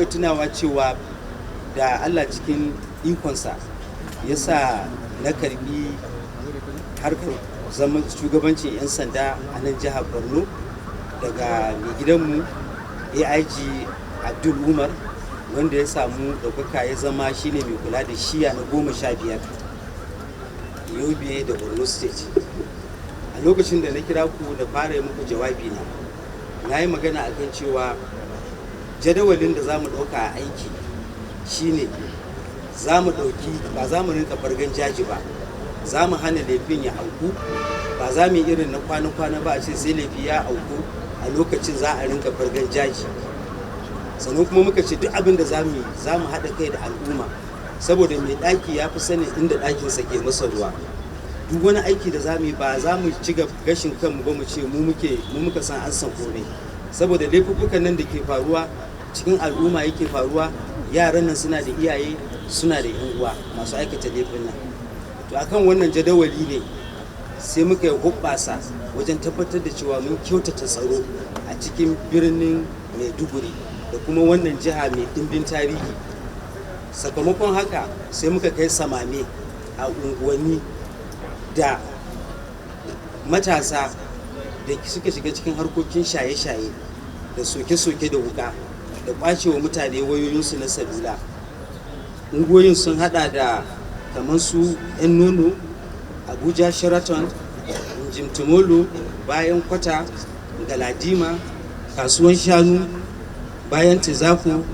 ku tunawa cewa da Allah cikin ikonsa ya sa na karbi harkar zaman shugabancin 'yan sanda a nan jihar Borno daga mai gidanmu AIG Abdul Umar, wanda ya samu ɗaukaka ya zama shine mai kula da shiya na 15, Yobe da Borno State. A lokacin da na kira ku da fara muku jawabi, na yi magana akan cewa jadawalin da za mu ɗauka a aiki shine za mu ɗauki, ba za mu rinka fargan jaji ba, za mu hana laifin ya auku. Ba za mu yi irin na kwana-kwana ba, a ce sai laifi ya auku a lokacin za a rinka fargan jaji. Sannan kuma muka ce duk abin da za mu yi, za mu haɗa kai da al'umma, saboda mai ɗaki ya fi sanin inda ɗakinsa ke masa ruwa. Duk wani aiki da za mu yi, ba za mu ci gashin kanmu ba, mu ce mu muke mu muka san an san komai, saboda laifuffukan nan da ke faruwa cikin al'umma yake faruwa. Yaran nan suna da iyaye, suna da yan uwa masu aikata laifin nan. To, akan wannan jadawali ne sai muka yi hubbasa wajen tabbatar da cewa mun kyautata tsaro a cikin birnin Maiduguri da kuma wannan jiha mai ɗimbin tarihi. Sakamakon haka sai muka kai samame a unguwanni da matasa da suka shiga cikin harkokin shaye-shaye da soke-soke da wuka da kwacewa mutane wayoyinsu na salula. Unguwoyin sun hada da kamar su 'Yan Nono, Abuja Sheraton, Jimtimolo, Bayan Kwata, Galadima, Kasuwan Shanu, Bayan Tizaku,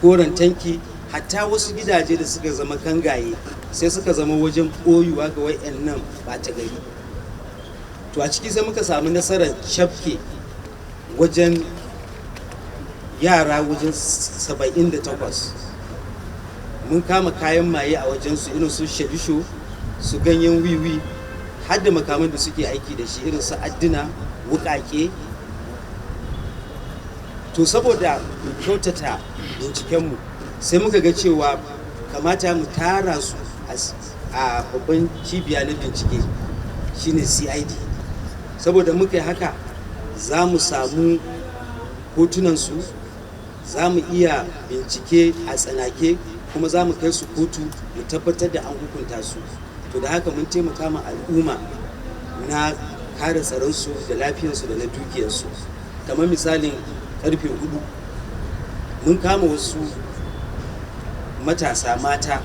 Koren Tanki. Hatta wasu gidaje da suka zama kangaye sai suka zama wajen ɓoyuwa ga wayannan ɓata gari. To, a ciki sai muka samu nasarar cafke wajen yara wajen 78. Mun kama kayan maye a wajensu, irin su shabisho, su ganyen wiwi, har da makaman da suke aiki da shi, irin su adduna, wukake. To, saboda mu kyautata bincikenmu, sai muka ga cewa kamata mu tara su a babban cibiya na bincike, shine CID, saboda muka yi haka za mu samu hotunansu, za mu iya bincike a tsanake, kuma za mu kai su kotu mu tabbatar da an hukunta su. To, da haka mun taimaka ma al'umma na kare tsaronsu da lafiyarsu da na dukiyarsu. Kamar misalin karfe 4, mun kama wasu matasa mata.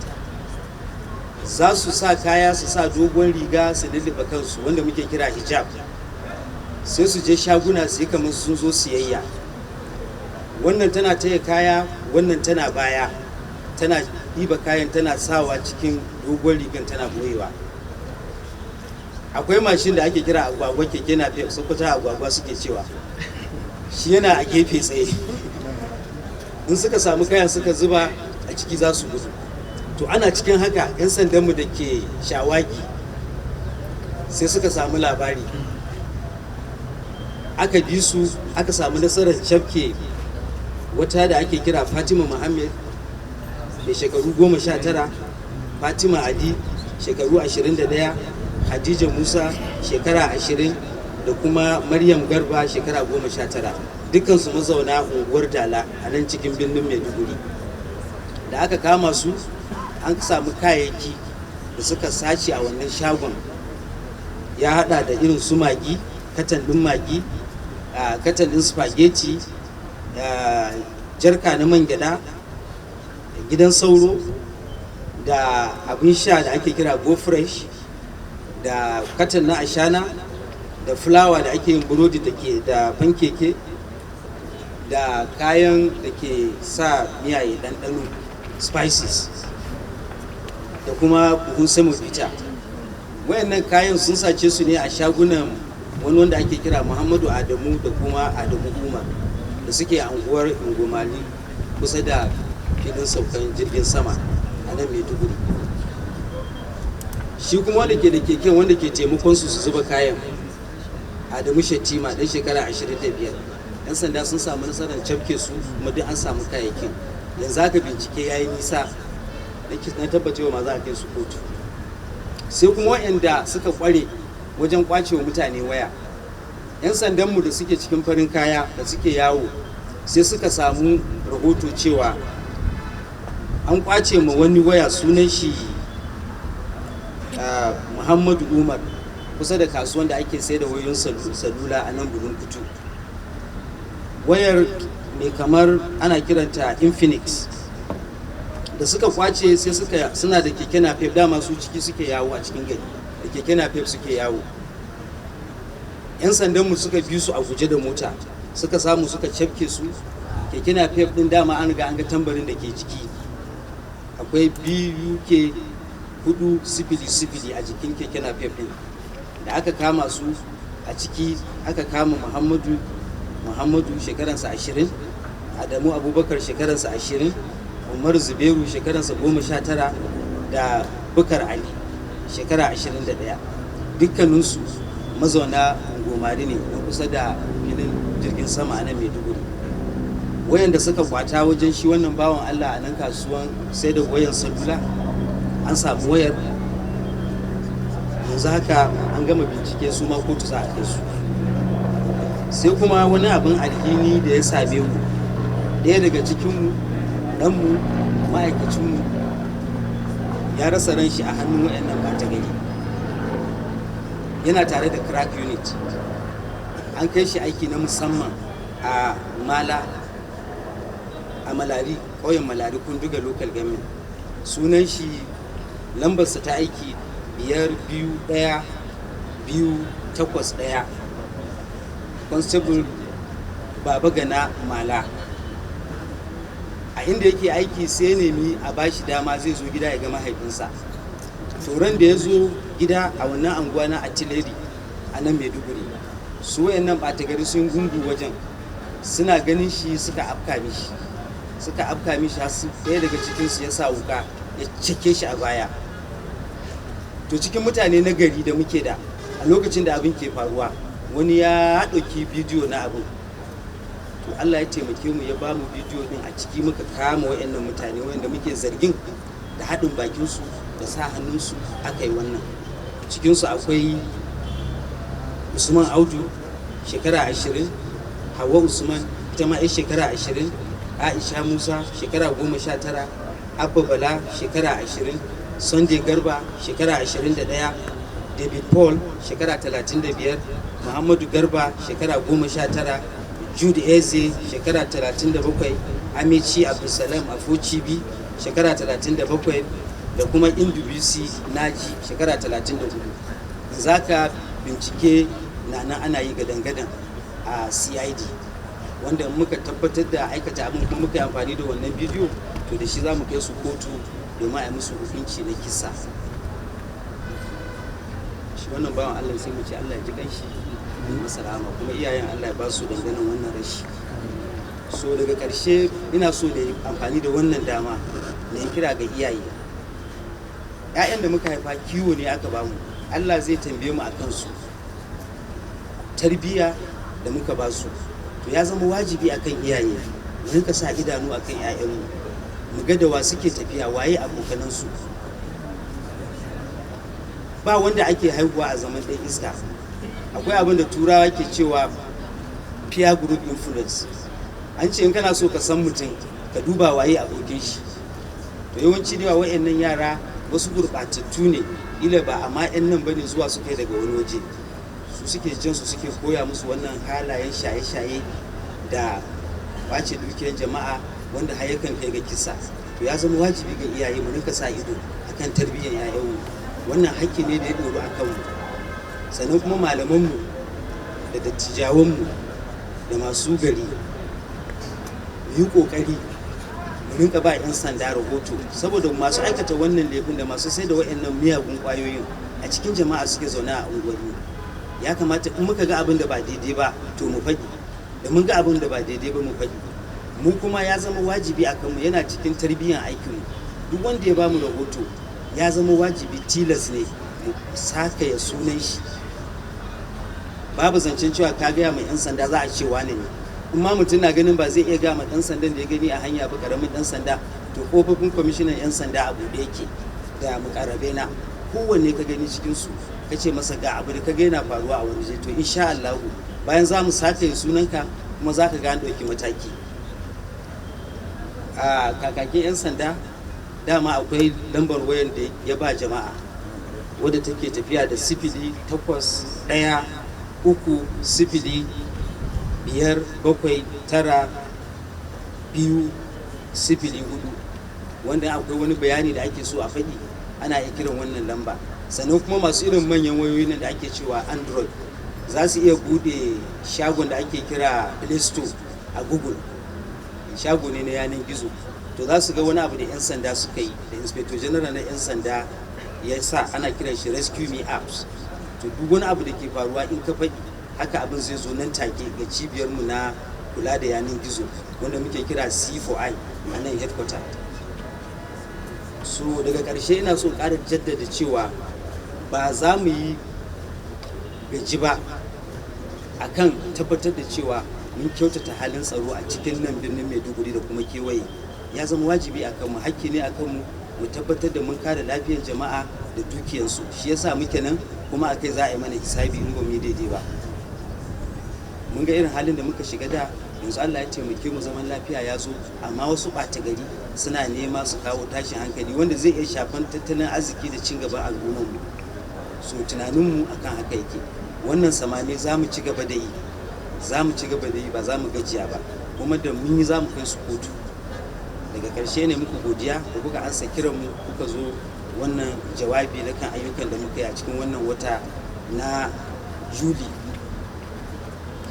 Za su sa kaya, su sa dogon riga, su lulluɓe kansu, wanda muke kira hijab, sai su je shaguna su yi kamar sun zo siyayya. Wannan tana taya kaya, wannan tana baya tana ɗiba kayan tana sawa cikin dogon rigan tana boyewa. Akwai mashin da ake kira agwagwa, keke napep, Sokoto agwagwa suke cewa. Shi yana a gefe tsaye. In suka samu kayan suka zuba a ciki, za su gudu. To, ana cikin haka, 'yan sandanmu da ke shawagi sai suka samu labari, aka bi su, aka samu nasarar cafke wata da ake kira Fatima Muhammad mai shekaru 19, Fatima Adi shekaru 21, Hadija Musa shekara 20, da kuma Maryam Garba shekara 19, dukansu mazauna unguwar Dala a nan cikin birnin Maiduguri. Da aka kama su, an samu kayayyaki da suka sace a wannan shagon, ya hada da irin su Maggi, katan din Maggi, katan din spaghetti, jarka na man gyada, gidan sauro, da abin sha da ake kira Go Fresh, da katan na ashana, da fulawa da ake yin burodi da ke da fankeke, da kayan da ke sa miya ya ɗanɗano, spices, da kuma buhun semovita. Wayannan kayan sun sace su ne a shagunan wani wanda ake kira Muhammadu Adamu da kuma Adamu Umar da suke anguwar Ingomali, kusa da filin saukan jirgin sama a nan Maiduguri. Shi kuma wanda ke da keken, wanda ke taimakon su su zuba kayan, Adamu Shatima, dan shekara 25. Yan sanda sun samu nasarar cafke su, kuma duk an samu kayayyakin. Yanzu haka bincike ya yi nisa, na tabbacewa ma za a kai su kotu. Sai kuma waɗanda suka kware wajen kwacewa mutane waya, 'yan sandanmu da suke cikin farin kaya da suke yawo, sai suka samu rahoto cewa an kwace ma wani waya, sunan shi Muhammadu Umar, kusa da kasuwan da ake sai da wayoyin salula a nan Bulunkutu. Wayar mai kamar ana kiranta Infinix. Da suka kwace, sai suka suna da keke napep, dama su ciki suke yawo a cikin gari, da keke napep suke yawo. 'Yan sandanmu suka bi su a guje da mota, suka samu suka cafke su. Keke napep din dama an riga an ga tambarin da ke jiki, akwai BUK 400 a jikin keke napep din. Da aka kama su, a ciki aka kama Muhammadu Muhammadu, shekaransa 20, Adamu Abubakar, shekaransa 20, Umar Zubairu, shekaransa 19, da Bukar Ali, shekara 21. Dukkaninsu mazauna Ngomari ne na kusa da filin jirgin sama a nan Maiduguri. Wayanda suka kwata wajen shi wannan bawan Allah a nan kasuwan sai da wayan salula, an samu wayar. Yanzu haka an gama bincike, su ma kotu za a kai su. Sai kuma wani abin alhini da ya same mu, ɗaya daga cikinmu, ɗanmu, ma'aikacinmu, ya rasa ran shi a hannun wayannan ɓata gari. Yana tare da crack unit, an kai shi aiki na musamman a Mala, a Malari, ƙauyen Malari, Kunduga Local Government. Sunan shi, lambarsa ta aiki 521281, Constable Baba Gana Mala. A inda yake aiki, sai nemi a bashi dama zai zo gida ya ga mahaifinsa. Tsoron da ya zo gida a wannan anguwa na Artillery a nan Maiduguri, su wayannan ɓata gari sun gungu wajen, suna ganin shi suka afka mishi, suka afka mishi har ɗaya daga cikinsu ya sa wuka ya cike shi a baya. To, cikin mutane na gari da muke da, a lokacin da abin ke faruwa, wani ya ɗauki bidiyo na abin. To, Allah ya taimake mu, ya ba mu bidiyo din. A ciki muka kama wayannan mutane wayanda muke zargin da haɗin bakinsu da sa hannunsu aka yi wannan. Cikinsu akwai Usman Audu, shekara 20, Hawa Usman, ita ma 'yar shekara 20, Aisha Musa, shekara 19, Abba Bala, shekara 20, Sunday Garba, shekara 21, David Paul, shekara 35, Muhammadu Garba, shekara 19, Jude Eze, shekara 37, Amici Abdulsalam Afocibi, shekara 37, da kuma Indubisi Naji, shekara 34. Zaka bincike na nan ana yi gadan-gadan a CID, wanda muka tabbatar da aikata abin kuma muka yi amfani da wannan bidiyo, to da shi za mu kai su kotu domin a yi musu hukunci na kisa. Shi wannan bawan Allah, sai mu ce Allah ya ji kanshi ya masa rahama, kuma iyayen Allah ya ba su danganan wannan rashi. So daga ƙarshe, ina so da amfani da wannan dama na yi kira ga iyaye. 'Ya'yan da muka haifa kiwo ne aka bamu, Allah zai tambaye mu a kansu, tarbiyya da muka ba su. To, ya zama wajibi akan iyaye mu rinka sa idanu akan 'ya'yanmu, mu ga da wa suke tafiya, waye abokanansu. Ba wanda ake haihuwa a zaman ɗan iska. Akwai abin da Turawa ke cewa peer group influence. An ce in kana so ka san mutum, ka duba waye abokin shi. To, yawanci da wa'annan yara wasu gurɓatattu ne, ila ba amma 'yan nan bane, zuwa suka yi daga wani waje, su suke jin su, suke koya musu wannan halayen shaye-shaye da kwace dukiyar jama'a, wanda har yakan kai ga kisa. To, ya zama wajibi ga iyaye mu rinka sa ido akan tarbiyyar 'ya'yanmu. Wannan hakki ne da ya ɗoru a kanmu. Sannan kuma malamanmu da dattijawanmu da masu gari, mu yi ƙoƙari mu rinka ba 'yan sanda rahoto, saboda masu aikata wannan laifin da masu sai da wa'annan miyagun ƙwayoyin a cikin jama'a suke zaune a unguwanni. Ya kamata in muka ga abin da ba daidai ba, to mu faɗi. Da mun ga abin da ba daidai ba, mu faɗi. Mu kuma ya zama wajibi a kanmu, yana cikin tarbiyyar aikinmu, duk wanda ya ba mu rahoto, ya zama wajibi, tilas ne mu sakaya sunan shi. Babu zancen cewa ka gaya mai 'yan sanda za a ce wane ne. In ma mutum na ganin ba zai iya gama ɗan sandan da ya gani a hanya ba, karamin ɗan sanda, to kofofin kwamishinan 'yan sanda a buɗe yake da mukarrabai na. Kowanne ka gani cikinsu, ka ce masa ga abu da ka ga yana faruwa a wani waje, to insha Allah bayan za mu sake sunanka, kuma za ka ga an ɗauki mataki. A kakakin 'yan sanda, dama akwai lambar wayan da ya ba jama'a wadda take tafiya da 08130579204, wanda akwai wani bayani da ake so a faɗi, ana iya kiran wannan lamba. Sannan kuma masu irin manyan wayoyi nan da ake cewa Android za su iya buɗe shagon da ake kira Play Store a Google, shago ne na yanar gizo. To, za su ga wani abu da 'yan sanda suka yi, da Inspector General na 'yan sanda ya sa, ana kiran shi Rescue Me Apps. To, duk wani abu da ke faruwa, in ka faɗi haka, abin zai zo nan take ga cibiyarmu na kula da yanar gizo wanda muke kira C4I a nan headquarter. So daga ƙarshe, ina so ƙara jaddada cewa ba za mu yi gaji ba akan tabbatar da cewa mun kyautata halin tsaro a cikin nan birnin Maiduguri da kuma kewaye. Ya zama wajibi a kanmu, hakki ne a kanmu, mu tabbatar da mun kare lafiyar jama'a da dukiyarsu. Shi yasa muke nan, kuma akai za a yi mana hisabi in ba mu yi daidai ba. Mun ga irin halin da muka shiga da yanzu Allah ya taimake mu, zaman lafiya ya zo, amma wasu ɓata gari suna nema su kawo tashin hankali wanda zai iya shafan tattalin arziki da cin gaban al'ummarmu. So tunaninmu akan haka yake. Wannan samame za mu ci gaba da yi, za mu ci gaba da yi, ba za mu gajiya ba, kuma da mun yi za mu kai su kotu. Daga ƙarshe ne muku godiya da kuka ansa kiranmu kuka zo wannan jawabi na kan ayyukan da muka yi a cikin wannan wata na Juli.